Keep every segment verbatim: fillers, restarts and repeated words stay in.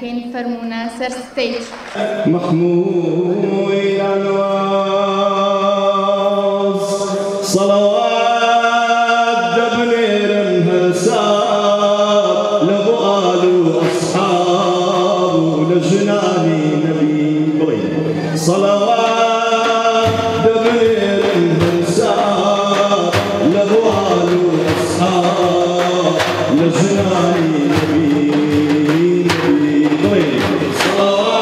Kên fermûne ser stage. Mexmûra naz, salawat de binêrin her saet, li bo al û eshab û li jinanî nebî. Bڵێ. Salawat de binêrin her saet, li bo al û eshab, li jinanî nebî, nebî. Bڵê. Salawat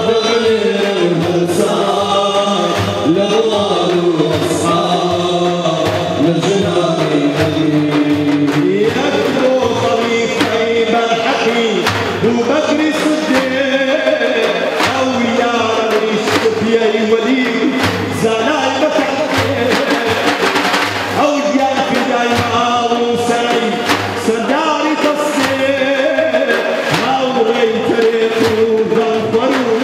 de binêrin her saet, li bo al û eshab, li jinanî nebî. Yek bo xelîfeyî berheqî, Bû Bekrî Sidîq, ew yar rîştipiyeyî welî, zanayî be teqdîr. Ew yar fîdayî me aw û sereyî, serdarî tesdîq. Ew reyterê qûrdan xwer û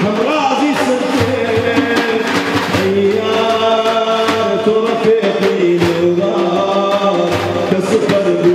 hemrazî Sidîq. Ey yar, tu refîqî lewra, ke siper bû.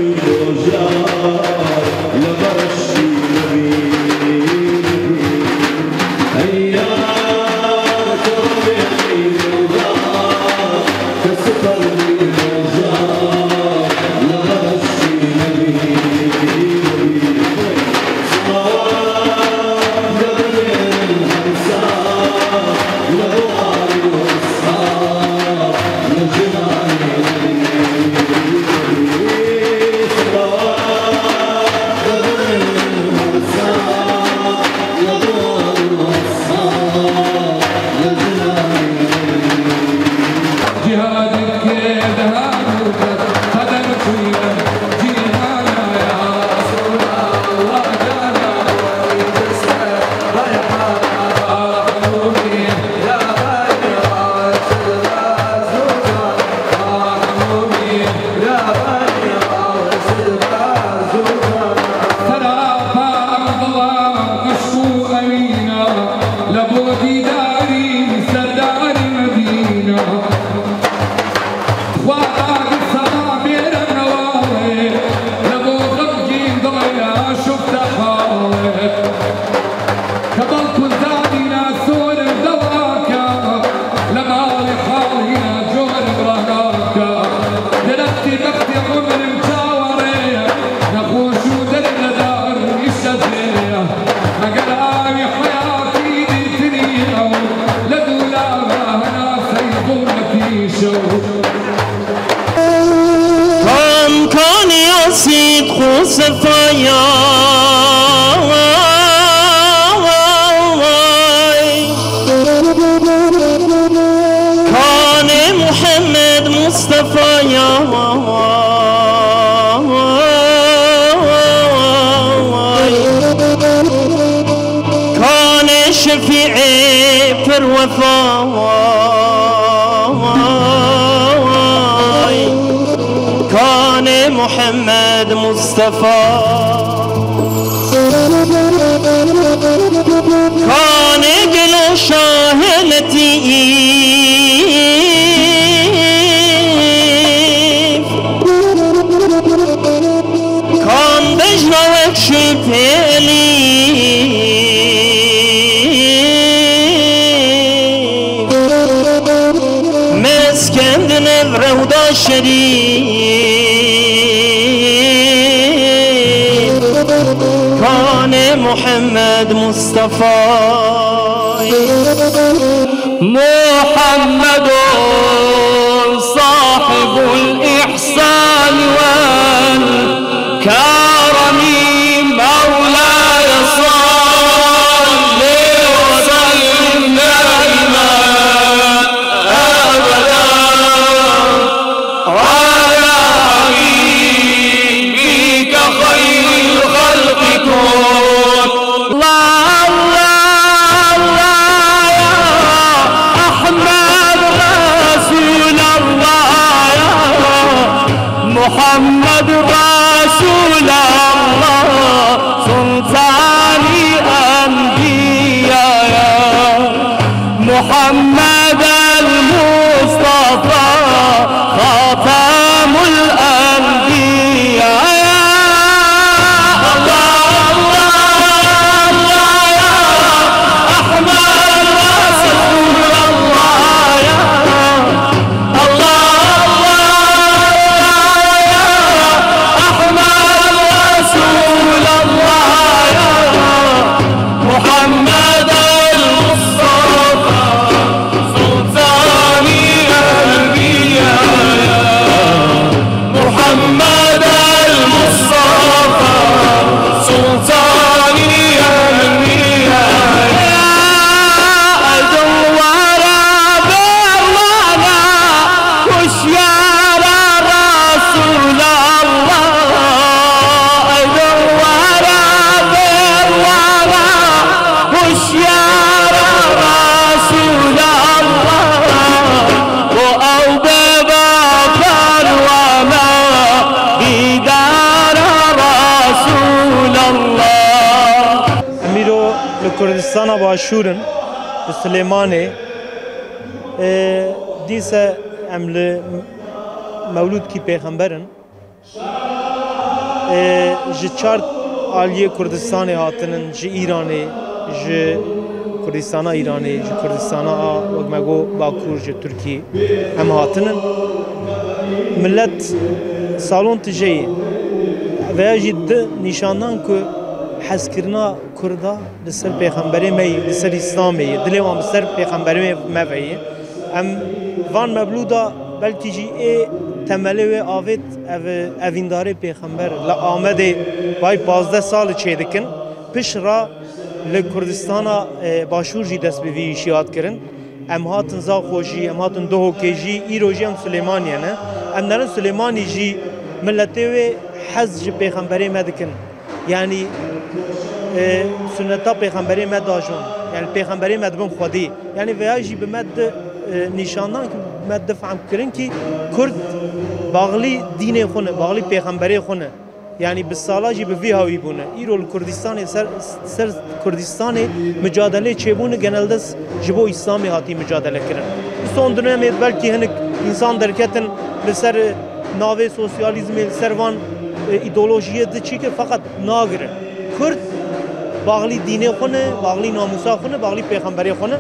Serapa ew dilam eşq û ewîna, li bo dîdarî serdarî Medîna. Xwara di seba bêre newalê, li bo xemgîn dilê şifte halê. Ke bal ku zanîna sorin dewaka, li malê xalîna corin ranaka. Derextî bextê umrim çawarê, nexweş û derdedar îşte zê. Eger awî heyatî dîtinî ew, li dûlaba hena sey qûmetî şew. Kan, kanê asîd xwe sefaya. Kanê Muhammed Mustefaya. Kanê Şefîê pir wefa. Kanê Muhammed Mustefa. Kanê gelo şahê letîf. Kan dejna wek şipêlî. Meskend nev rewda şerîf. Kanê Muhammed Mustafa. محمد صاحب الإحسان والكرم، مولاي صل وسلم دائما أبدا على حبيبك خير الخلق كل. الله، الله، الله يا أحمد رسول الله، يا محمد رسول Li Kurdistana Başûr in, li Silêmanê, e, dîse em li Mewlûdkî Pêxember in. E, ji çar aliyê Kurdistanê hatinin, ji Îranê, ji Kurdistana Îranê, ji Kurdistana a, wek me got, Bakur, ji Tirkiyê em hatinin. Milet salon tije ye. Veya jî di nîşandan ku hezkirina Kurda li ser pêxemberê me yî, li ser Îslamê yî, dilê wan bi ser pêxemberê me ve yî. Em van meblûda belkî jî ê temelê wê avêt ev, evîndarê pêxember li Amedê vay pazdeh sal çêdikin. Pişt re li Kurdistana, e, Başûr jî dest bi vî îşî hat kirin. Em hatin Zaxo jî, em hatin Duhokê jî, îro jî em Silêmaniyê ne. Em nerin Silêmanî jî miletê wê hez ji pêxemberê me dikin. Yanî, e, sunneta pêxemberê me dajon. Yanî pêxemberê me dibin xwedî. Yanî veya jî bi me di, e, nîşandan ki me di fehm kirin ki Kurd baxlî dînê xwe ne, baxlî pêxemberê xwe ne. Yanî bi sala jî bi vî hawî bûne. Îro li Kurdistanê ser, ser Kurdistanê micadelê çêbûne genelde s-, ji bo Îslamê hatî micadele kirin. Bi son dönemê belkî hinek însan derketin li ser, e, navê sosyalîzmê, li ser van, e, îdeolojiyê di çî kir, feqet nagirin. Kurd baxlî dînê xwe ne, baxlî namûsa xwe ne, baxlî pêxemberê xwe ne.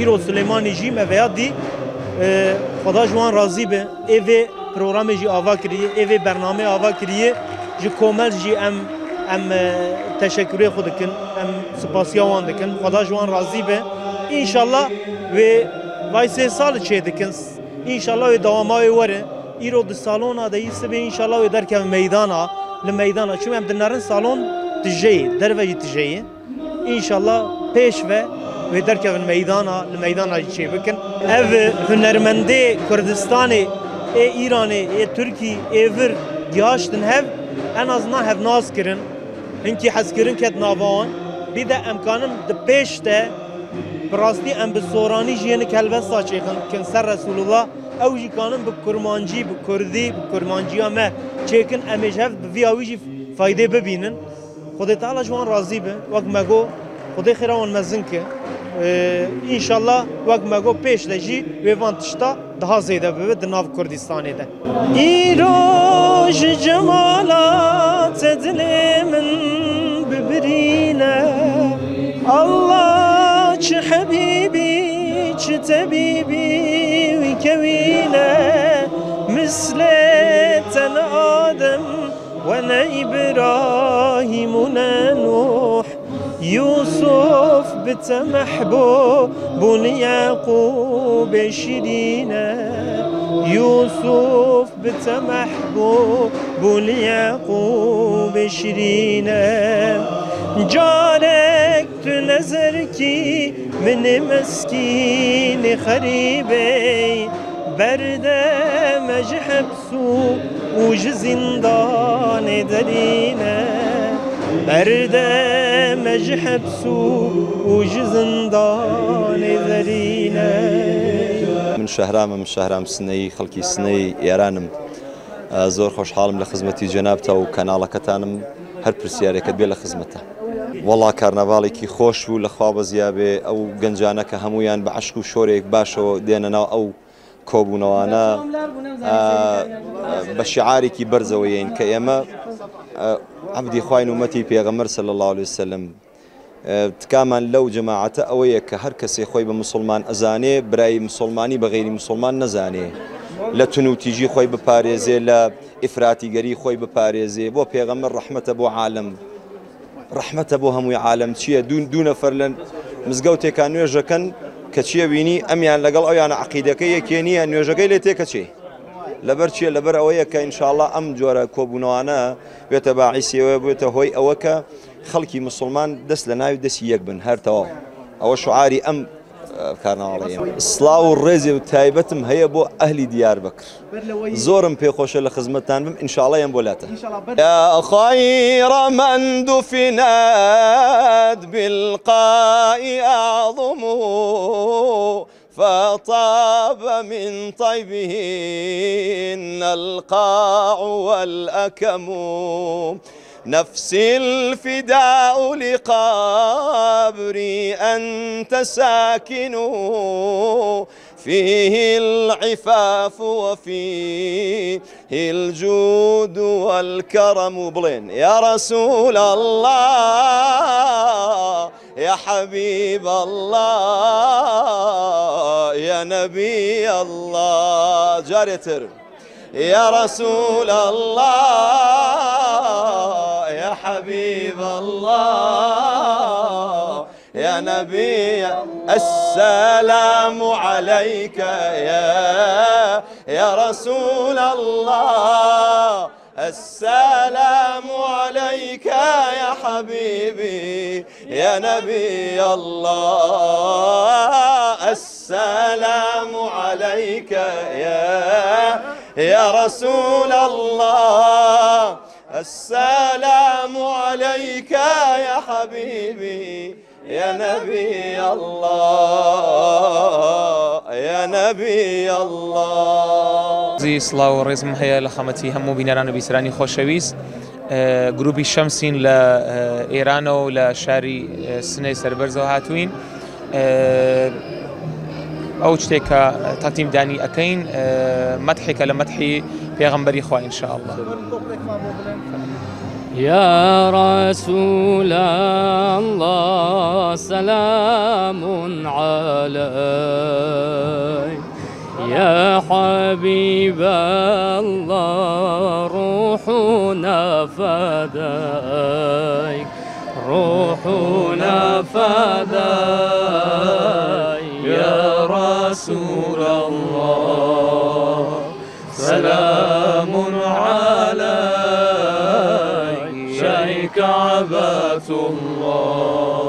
Îro Silêmanî jî me veya dî, e, Xweda ji wan razî be. Ê vê programê jî ava kiriye, ê vê bernameyê ava kiriye. Ji komel jî em, em, e, teşekkürê xwe dikin, em sipasiya wan dikin. Xweda ji wan razî be. Înşallah wê vay sê sal çê dikin. Înşallah wê dewama wê were. Îro di salona de yî, sibê înşallah wê derkevin meydana, li meydana. Çimkî em dinerin salon tije ye, derve jî tije ye. Înşallah pêş ve wê derkevin meydana, li meydana jî çêbikin. Ev hunermendê Kurdistanê, ê Îranê, ê Tirkî, ê vir gihaştin hev, en azından hev nas kirin. Hinkî hezkirin ket nava wan. Bî de em kanin di pêş de, bi rastî em bi soranî jî hinek helbesta çêkin ser Resulullah. Ew jî kanin bi kurmancî, bi kurdî, bi kurmanciya me çêkin. Em ê ji hev bi vî awî jî faydê bibînin. Xwedê Teala ji wan razî be. Wek me got, Xwedê xêra wan mezin ke. Ee, înşallah wek me got pêş de jî wê van tişta daha zêde bibe di nav Kurdistanê de. Îro ji cemala te dilê min bibirîne. Allah çi hebîbî, çi tebîbî wî kewîne. Mislê te ne Adem, we ne Îbrahîm û ne Nûh. Yûsuf bi te mehbûb bûn Yeqûbê şirîne. Yûsuf bi te mehbûb bûn Yeqûbê şirîne. Carek tu nezer kî min ê meskînê xerîbê, berde me ji heps û, û ji zindanê derîne. Berde me ji heps û, û ji zindanê derîne. من شهرام، من شهرام سنەیی، خەڵکی سنەی ئێرانم. ئە، زۆر خۆشحاڵم لە خزمەتی جەنابتە و کەناڵەکەتانم. هەر پرسیارێکت بێ لە خزمەتە. وەڵا کارناڤاڵێکی خۆش بوو، لە خوا بەزیابێ ئەو گەنجانە کە هەمویان بە عەشق و شۆرێک باشەوە دێنە ناو ئەو کۆبوونەوانە، ئە، بە شعارێکی بەرزەوە یەین کە ئێمە، ئە، عەبدی خوین، ئومەتی پێغەمبەر صلی الله علیه وسلم. ئە، تکامان لەو جەماعەتە ئەوەیە کە هەر کەسێ خۆی بە موسڵمان ئەزانێ، برای موسڵمانی بە غەیری موسڵمان نەزانێ، لە تون و تیژی خۆی بپارێزێ، لە ئیفراتیگەری خۆی بپارێزێ. بۆ پێغەمبەر ڕەحمەتە بۆ عالەم. ڕەحمەتە بۆ هەمووی عالەم. چییە؟ دوو، دوو نەفەر لە مزگەوتێکا نوێژەکەن کە چییە وینی؟ ئەمیان لەگەڵ ئەویانە عەقیدەکەی یەکێ نییە، نوێژەکەی لێ تێکەچێ. لەبەر چییە؟ لەبەر ئەوەیە کە ئینشاءاللە ئەم جۆرە کۆبوونەوانە بێتە باعیسی ئەوە، بێتە هۆی ئەوە کە خەڵکی موسڵمان دەست لە ناوی دەستی یەک بن، هەر تەواو. ئەوە شعاری ئەم، ئە، کارناوەڵەیە. سڵاو و ڕێزێ و تایبەتم هەیە بۆ ئەهلی دیاربەکر. زۆرم پێخۆشە لە خزمەتتان بم، ئینشاءاللە یەم بۆ لاتە. يا خير من دفنت بالقاء أعظم، فطاب من طيبهن القاع والأكم. نفسي الفداء لقبري أنت ساكن فيه العفاف وفيه الجود والكرم. بلين يا رسول الله، يا حبيب الله، يا نبي الله. جارتر. يا رسول الله، يا حبيب الله، يا نبي، السلام عليك يا، يا رسول الله، السلام عليك يا حبيبي، يا نبي الله، السلام عليك يا، يا رسول الله، السلام عليك يا حبيبي، يا نبي الله، يا نبي الله. زی سڵاو و ڕێزم هەیە لە خەمەتی هەموو بینەران و بیسەرانی خۆشەویست. ئە، گروپی شەمسین لە، ئە، ئێرانەوە و لە شاری، ئە، سنەی سەربەرزەوە هاتووین. ئە، ئەو شتێک کە تەقدیم دانی ئەکەین، ئە، مەدحێکە لە مەدحی پێغەمبەری خوا، ئینشاءالله. يا رسول الله سلام عليك، يا حبيب الله روحنا فداك، روحنا فداك يا رسول الله. سلام عليك، شاهي كعبة الله.